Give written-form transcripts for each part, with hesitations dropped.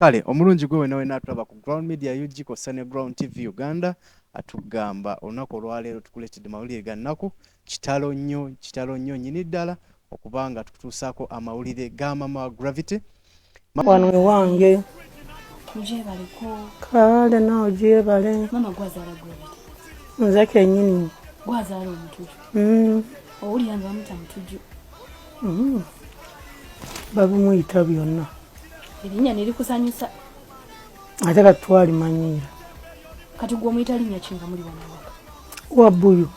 Kale omulungi gwe wena wena atulaba ku Ground Media UG kw'ossa ne Ground TV Uganda, atugamba olunaku olwaleero tukuleetedde mawulire ga nnaku. Kitalo nnyo, kitalo nnyo nnyini ddala okuba nga tukutuusaako amawulire ga mama wa Gravity. Wano ewange. Mugyebaleko. Kale nawe gyebale. Mama gwazaala Gravity? Nze kenyini. Gwazaala omutujju? Owulira nga bamuta mutujju? Babimuyita byonna. Erinnya nerikusanyusa? Ate kati twalimanyiira. Kati gwe omuyita linnya ki nga muli wano awaka? Wabuyu.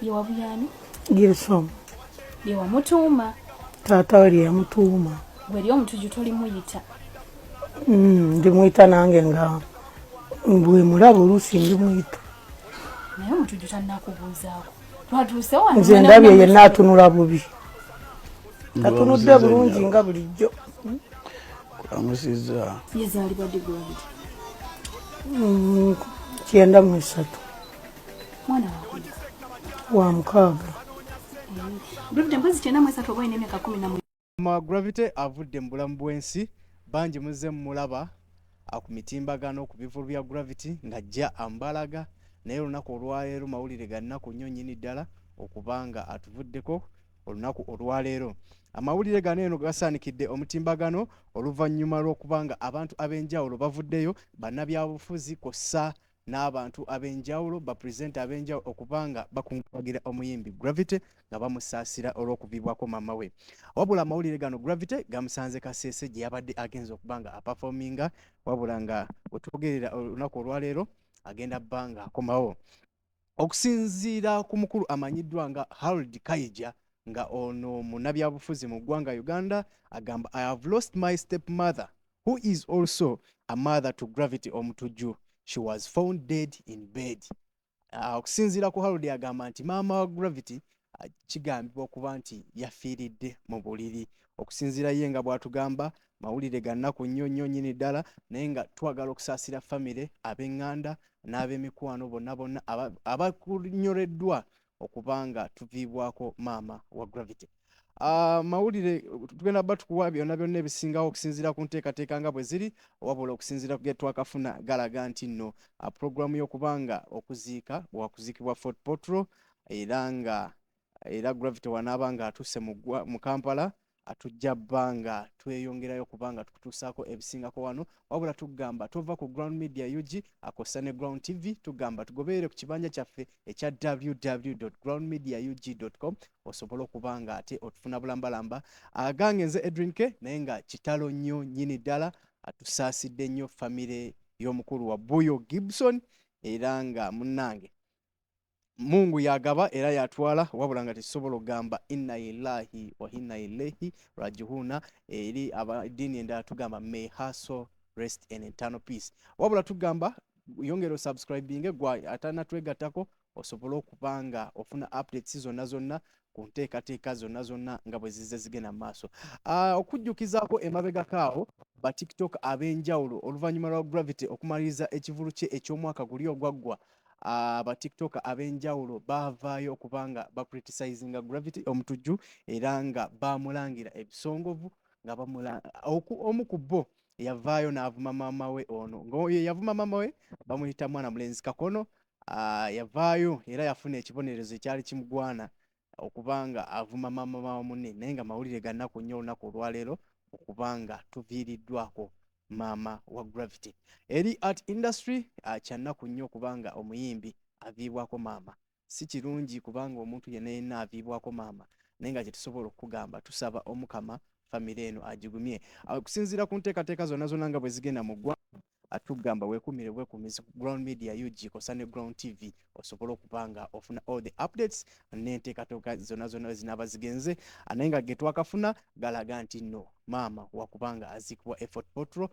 Ye Wabuyani? Gilson. Lye wamutuuma? Taata we lye yamutuuma. Gwe eri omutujju tolimuyita? Ndimuyita nange nga bwe mulaba, oluusi ndimuyita. Naye omutujju tannakubuuzaako, twatuuse wano. Nze ndabye yenna atunula bubi, tatunudde bulungi nga bulijjo. Kulamusizza. Yazaalibwa ddi Gravity? 93. Mwana wakumeka? Wa mukaaga. Gravity mpozi 93 oba olina emyaka 10. Mama wa Gravity avudde mu bulamu bw'ensi. Bangi muzze mumulaba ku mitimbagano ku bivulu bya Gravity ng'ajja ambalaga, naye olunaku olwaleero mawulire ga nnaku nnyo nnyini ddala okuba nga atuvuddeko olunaku olwaleero. Amawulire gano eno gasaanikidde omutimbagano oluvannyuma lw'okuba nga abantu ab'enjawulo bavuddeyo, bannabyabufuzi kw'ossa n'abantu ab'enjawulo, bapurezidenti ab'enjawulo, okuba nga bakungubagira omuyimbi Gravity nga bamusaasira olw'okuviibwako maama we. Wabula amawulire gano Gravity gamusanze Kaseese gye yabadde agenza okuba nga aperforminga, wabula nga wetwogerera olunaku olwaleero agenda bba nga akomawo. Okusinziira ku mukulu amanyiddwa nga Harold Kaija, nga ono munnabyabufuzi mu ggwanga Uganda, agamba, "I have lost my step mother who is also a mother to Gravity Omutujju. She was found dead in bed." Okusinziira ku Harold, agamba nti maama wa Gravity kigambibwa okuba nti yafiiridde mu buliri. Okusinziira ye nga bw'atugamba, mawulire ga nnaku nnyo nnyo nnyini ddala, naye nga twagala okusaasira famire, ab'eŋŋanda n'ab'emikwano bonna bonna abakunyoleddwa okuba nga tuviibwako maama wa Gravity. Mawulire tugenda bba tukuwa byonna byonna ebisingawo okusinziira ku nteekateeka nga bwe ziri. Wabula okusinziira ku ge twakafuna galaga nti nno puroguramu y'okuba nga okuziika wakuziikibwa Fort Portal, era nga era Gravity wanaaba nga atuuse mu Kampala atujja bba nga tweyongerayo kubanga tukutuusaako ebisingako wano. Wabula tugamba tova ku Ground Media UG akosa ne Ground TV. Tugamba tugoberere ku kibanja kyaffe ekya www groundmediaug com osobole okuba nga ate otufuna bulambalamba. Agange nze Edwin K, naye nga kitalo nnyo nnyini ddala, atusaasidde nnyo famire y'omukulu wa Buyo Gibson, era nga munnange Mungu yagaba era yatwala, wabula nga tetusobola okugamba inna lillahi wa inna ilaihi rajiuna. Eri abaddiini endala tugamba, "May her soul rest in eternal peace." Wabula tugamba yongera osubscribinge gwa atanatwegattako osobole okuba nga ofuna updates zonna zonna ku nteekateeka zonna zonna nga bwe zizze zigenda mu maaso. Okujjukizaako emabegako awo, ba TikTok ab'enjawulo oluvannyuma lwa Gravity okumaliriza ekivulu kye eky'omwaka guli ogwaggwa, aba TikTok ab'enjawulo baavaayo okuba nga bacriticinga Gravity Omutujju era nga bamulangira ebisongovu nga bamula. Omu ku bo yavaayo n'avuma maama we. Ono ng'oyo yavuma maama we bamuyita mwana mulenzi Kakono. Yavaayo era yafuna ekibonerezo ekyali kimugwana okuba nga avuma maama wa munne, naye nga mawulire ga nnaku nnyo olunaku olwaleero okuba nga tuviiriddwako maama wa Gravity. Eri art industry kyannaku nnyo okubanga omuyimbi aviibwako maama. Si kirungi kubanga omuntu yenna yenna aviibwako maama, naye nga kyetusobola okukugamba, tusaba Omukama famire eno agigumye. Okusinziira ku nteekateeka zonna zonna nga bwe zigenda mu ggwanga, atugamba weekumire bwekuumizi ku Ground Media UG kosa ne Ground TV osobole okuba nga ofuna all the updates n'enteekateeka zonna zonna ezinaaba zigenze. Naye nga ge twakafuna galaga nti nno maama wakubanga aziikibwa e Fort Portal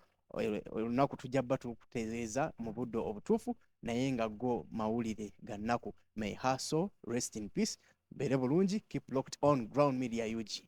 olunaku tujja bba tukutereeza mu budde obutuufu, naye nga go mawulire ga nnaku. May her soul rest in peace. Beere bulungi, keep locked on Ground Media UG.